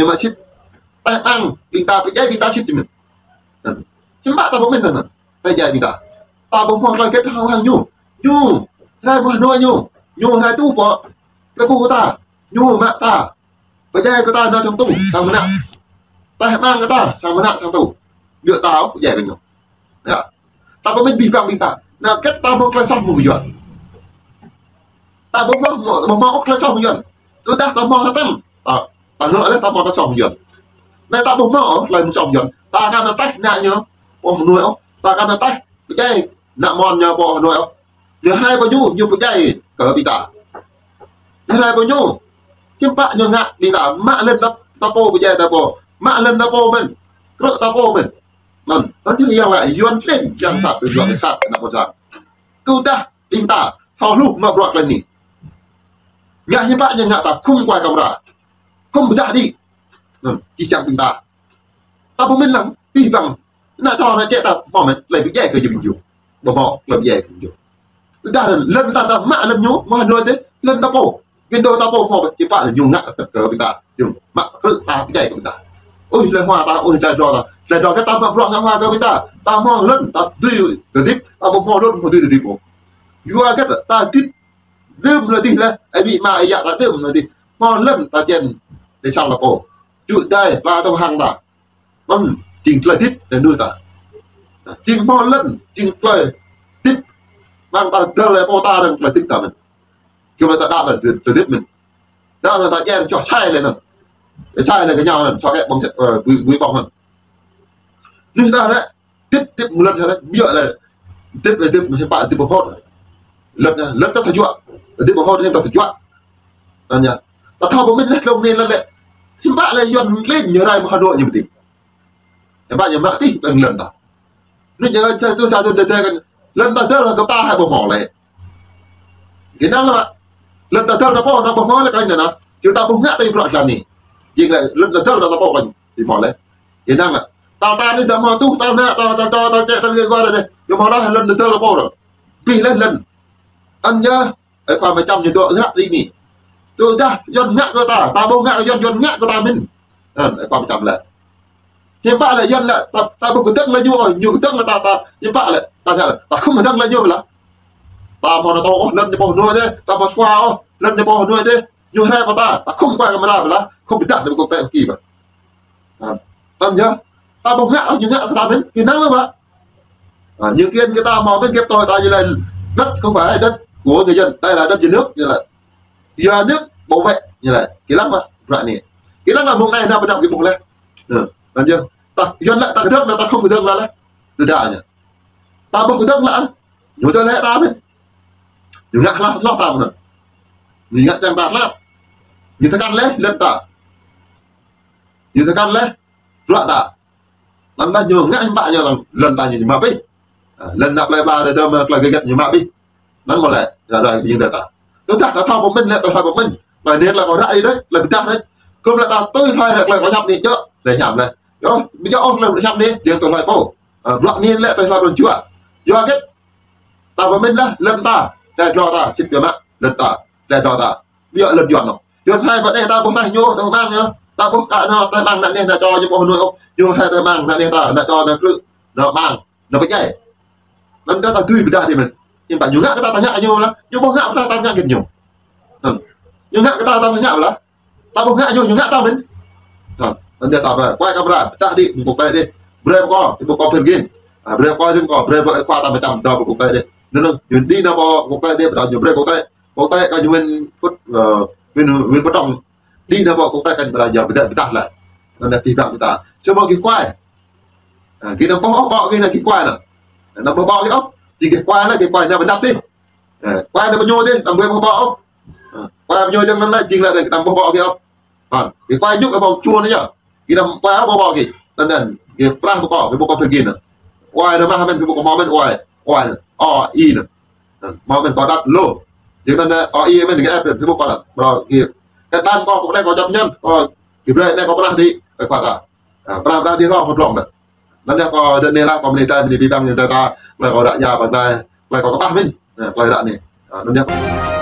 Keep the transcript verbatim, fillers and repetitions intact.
Mă sĭt. Tơdah ƀing ta pơdjai ƀing ta sĭt mơ̆n. Hiư̆m pă ta pơmĭn anŭn. Tơdah ƀing ta. Ta ƀu hmâo tơlơi hơget hăng ñu. Ñu. Rai mơ̆ anŭn ñu. Ñu rai tŭ pơ. Lagu ta. Ñu mă ta. Pơdjai kơ ta nao sang tŭ, sang mơnă. Tơdah ƀing ta, sang mơnă sang tŭ. Biă ta ôh, pơdjai kơ ñu. Yă. Ta pơmĭn abih bang ƀing ta. Anŭn hơget ta hmâo tơlơi soh mơ̆ng Yuan. Ta ƀu hmâo, ƀu hmâo ôh tơlơi soh mơ̆ng Yuan. Tơdah ta hmâo hơtăn. Ta, ta ngă lĕ ta hmâo tơlơi soh mơ̆ng Yuan. Anai ta ƀu hmâo ôh tơlơi soh mơ̆ng Yuan. Ta kăn tơlơi ană ñu pơ Hà Nội ôh. Ta kăn tơlơi pơdjai ană mơnuih ñu pơ Hà Nội ôh. Ñu rai pơ ñu, ñu pơdjai kơ ƀing ta. Ñu rai pơ ñu. Hiư̆m pă ñu ngă ƀing ta, mă lŏn ta, ta pô pơdjai ta pô. Mă lŏn ta pô mơ̆n. Krư̆ ta pô mơ̆n. Anŭn, anŭn ñu yang laĭ, Yuan tlĕn, yang sat, Yuan sat, ană bơngsa. Tơdah ƀing ta thâo hluh mă bruă tơlơi anai. Ngă hiư̆m pă ñu ngă ta khŏm kuai kamra. Khŏm pơdah đĭ. Anŭn, čih čang ƀing ta. Ta pơmĭn lăng, abih bang. Ană čô ană čĕ ta hmâo mơ̆n, tơlơi pơdjai kơ jơ̆ ƀing ñu. Ƀu hmâo, tơlơi pơdjai kơ jơ̆ ƀing ñu. Tơdah lŏn ta, ta mă lŏn ñu, mă lŏn ta, lŏn ta pô. Ƀing dŏ ta pô hmâo, či pă ñu ngă kơ ƀing ta. Ñu mă kơ ta pơdjai kơ ƀing ta. Ôi, tơlơi hmua ta, ôi, tơlơi dŏ ta. Tơlơi dŏ kơ ta mă bruă ngă hmua kơ ƀing ta. Ta hmâo lŏn, ta dưi tơdip, ta ƀu hmâo lŏn, hmâo dưi tơdip ôh. Yua kơ ta, ta dip, đưm lŏn dih lĕ, ơi amĭ ama ơi yă ta đưm lŏn dih. Hmâo lŏn ta čen, đe sang ta pô. Čư̆ đai, pla tơhăng ta. Mơ̆n, jing tơlơi dip, đe nuih ta. Jing hmâo lŏn, jing tơlơi dip. Mơ̆ng ta dơ̆l lĕ pô ta dơ̆ng tơlơi dip ta mơ̆n. Kơ ta đa lĕ tơlơi dip mơ̆n. Đa lĕ ta čen čoh sai lĕ anŭn. Sai lĕ kơ ñu anŭn, čoh kĕ ƀơ̆ng sĕt, ơ, bui, bui ƀơ̆ng anŭn. Nuih ta lĕ, dip, dip mơ̆ng lŏn sa lĕ, biă lĕ. Dip lĕ dip, hiư̆m pă dip ƀu hŏt. Lŏn, lŏn ta thâo juă. Dip ƀu hŏt, hiư̆m ta thâo juă. Anŭn yơh. Ta thâo pơmĭn lĕ, hlŏng anai lĕ lĕ. Hiư̆m pă lĕ Yuan klin ñu rai mơ̆ng Hà Nội ñu pơtĭ. Hiư̆m pă ñu mă abih bang lŏn ta. Anŭn ñu ča tu ča tu đe đe kăn. Lŏn ta dơ̆l kơ ta hă ƀu hmâo lĕ. Kơ năng lĕ mă. Lŏn ta dơ̆l ta pô, năng ƀu hmâo lĕ kăn anŭn. Ču ta ƀu ngă tui bruă tơlơi anai. Jing lĕ, lŏn ta dơ̆l ta pô kăn. Ƀu hmâo lĕ. Kơ năng mă. Ta ta anai ta hmâo tŭ, ta ană, ta, ta čô, ta čĕ, ta lĕ kơ ta đe. Ñu hmâo lĕ lŏn ta dơ̆l ta pô ră. Abih lĕ lŏn. Anŭn yơh. Ơi khua mơčăm ñu dŏ ră rĭ anai. Tơdah Yuan ngă kơ ta, ta ƀu ngă kơ Yuan, Yuan ngă kơ ta mơ̆n. Anŭn, ơi khua mơčăm lĕ. Hiư̆m pă lĕ Yuan lĕ, ta, ta ƀu kơdơ̆ng lĕ ñu, ñu kơdơ̆ng lĕ ta, ta, hiư̆m pă lĕ, ta ngă lĕ, ta khŏm kơdơ̆ng lĕ ñu lĕ. Ta hmâo ană tŏ ôh, lŏn ñu pơ Hà Nội dêh, ta hmâo sua ôh, lŏn ñu pơ Hà Nội dêh, ñu rai pơ ta, ta khŏm kuai kamra pơ lă, khŏm pơdah lĕ pơ quốc tế pơ ki pơ. Ha. Anŭn yơh, ta ƀu ngă ôh, ñu ngă kơ ta mơ̆n, kơ năng lĕ mă. Ha, ñu kiăng kơ ta hmâo mơ̆n kĕp tui ta ñu lĕ, đất không phải đất của người dân, đây là đất nhà nước, ñu lĕ. Nhà nước bảo vệ, ñu lĕ. Kơ năng mă, bruă anai. Kơ năng mă mơ̆ng anai, ană pơdăp kơ ƀuh lĕ. Ha, anŭn yơh. Ta, Yuan lĕ, ta kơdơ̆ng lĕ, ta khŏm kơdơ̆ng lĕ lĕ. Tơdah ñu. Ta ƀu kơdơ̆ng lĕ. Ñu dŏ lĕ ta mơ̆n. Ñu ngă hloh, hloh ta mơ̆n. Ñu ngă čang ta hloh. Ñu tơkăn lĕ, lŏn ta. Ñu tơkăn lĕ, bruă ta. Anŭn ta ñu ngă hiư̆m pă ñu lăng, lŏn ta ñu mă abih. Ha, lŏn ană plei pla ta dơ̆m, tơlơi hơget ñu mă abih. Anŭn mơ̆ lĕ, ta đa đa ƀing ta. Tơdah ta thâo pơmĭn lĕ, ta thâo pơmĭn. Tơlơi anai tơlơi kâo ră rĭ đôč, tơlơi pơdah đôč. Khŏm lĕ ta tui hloi lĕ tơlơi kâo hiăp anai djơ̆, tơlơi hiam lĕ. Yơh, ƀu djơ̆ ôh tơlơi hiăp anai, jing tơlơi pô. Ha, bruă anai lĕ tơlơi hloi pran jua. Yua hơget, ta pơmĭn lĕ, lŏn ta, tơlơi dŏ ta, sĭt biă mă, lŏn ta, tơlơi dŏ ta. Biă lŏn Yuan anŭn. Yuan rai pơ anai ta ƀuh tơlơi ñu, tơlơi mơ̆ng ñu. Ta ƀuh kơ ană, tơlơi mơ̆ng ană anai, ană čô ñu pơ Hà Nội ôh. Ñu rai tơlơi mơ̆ng ană anai ta, ană čô ană krư̆, ană mơ̆ng. Anŭn pơdjai. Anŭn ta, ta dưi pơdah đĭ mơ̆n. Hiư̆m pă ñu ngă kơ ta, ta ngă ñu lă. Ñu ƀu ngă kơ ta, ta ngă kơ ñu. Anŭn. Ñu ngă kơ ta, ta ngă lă. Ta ƀu ngă ñu, ñu ngă ta mơ̆n. Anŭn. Anŭn yơh ta pơ. Kuai kamra, pơdah đĭ, ƀing quốc tế đĭ. Brơi pơ kâo, ƀing kâo phiên gin. Ha, brơi pơ kâo jing kâo, brơi pơ khua ta mơčăm, dŏ pơ quốc tế đĭ. Anŭn, anŭn. Ñu đĭ nao pơ quốc tế đĭ, pơdah ñu brơi quốc tế. Quốc tế kơ ñu Nguyễn Phúc, ơ, Nguyễn, Nguyễn Phú Trọng. Đĭ nao pơ quốc tế kăn pơdah ñu pơdah, pơdah lĕ. Anŭn yơh pơdah pơdah. Samơ̆ gih kuai. Ha, gih anăm ƀuh ôh, ƀuh gih anŭn gih kuai anŭn. Anăm ƀuh ƀuh gih ôh. Či gih kuai lĕ, gih kuai anŭn pơdăp tih. Ha, kuai anŭn pơ ñu tih, anăm ƀuh ƀuh ôh. Ha, kuai pơ ñu jing anŭn lĕ, jing lĕ anăm ƀuh ƀuh gih ôh. Ha, gih kuai ñu kơ ƀuh čun anŭn yơh. Gih anăm kuai ƀuh ƀuh gih. Anŭn anŭn, gih prah ƀuh kâo, gih ƀuh kâo phiên gin anŭn. Kuai anŭn mă mơ̆n, gih ƀuh kâo mă mơ̆n, kuai. Kuai anŭn. Ơ, i anŭn. Anŭn, mă mơ̆n kâo đăt lô. Jing anŭn, ơ, i mơ̆n gih ĕp, gih ƀuh kâo đăt. Ƀrô gih. Kơ ƀing kâo, kâo đe kâo čăp ñăn. Ơ, gih brơi anai kâo prah đĭ. Ơ, khua ta. Ha, prah, prah đĭ rŏ hơdrŏng đĕ. Anŭn yơh kâo dŏ anai lă, kâo mơ̆ng anai ta, mơ̆ng abih bang ñu ta, ta, tơlơi kâo ră ia, pơ anai, tơlơi kâo kơƀah mơ̆n. Ha, tơlơi ră anai. Ha, anŭn yơh.